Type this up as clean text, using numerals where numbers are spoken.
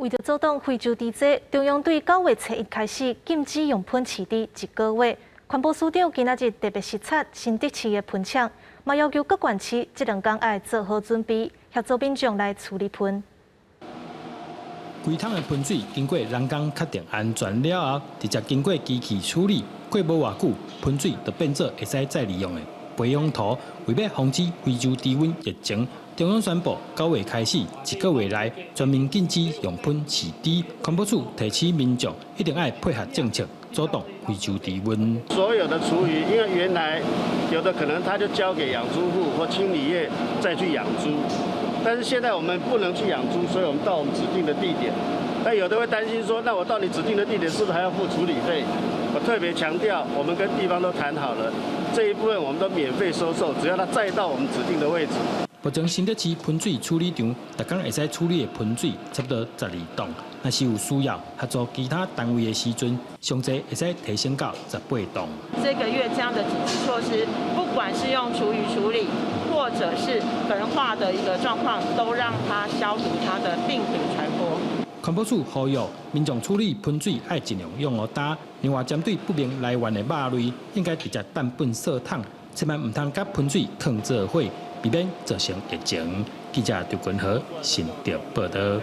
為著阻擋非洲豬瘟，中央對9月初一開始禁止用噴飼豬一個月。環保署長今仔日特別視察新竹市的噴場，嘛要求各縣市這兩工愛做好準備，協助民眾來處理噴。規桶的噴水經過人工確定安全了後，直接經過機器處理，過無偌久，噴水就變做會使再利用的培養土。為欲防止非洲豬瘟疫情，中央宣布9月開始一個月內全面禁止用噴飼豬。環保署提醒民眾一定愛配合政策，阻擋非洲豬瘟。所有的廚餘，因為原來有的可能他就交給養豬戶或清理業再去養豬，但是現在我們不能去養豬，所以我們到我們指定的地點。但有的會擔心說，那我到你指定的地點是不是還要付處理費？我特別強調，我們跟地方都談好了，這一部分我們都免費收受，只要他載到我們指定的位置。目前新竹市噴水處理場，逐工會使處理的噴水差不多12噸，若是有需要合作其他單位的時陣，上濟會使提升到18噸。這個月這樣的緊急措施，不管是用廚餘處理，或者是焚化的一個狀況，都讓它消除它的病毒傳播。環保署呼籲民眾處理噴水愛盡量用烏焦。另外，針對不明來源的肉類，應該直接擲糞掃桶，千萬毋通佮噴水囥做伙，避免造成疫情。記者劉君和新竹報道。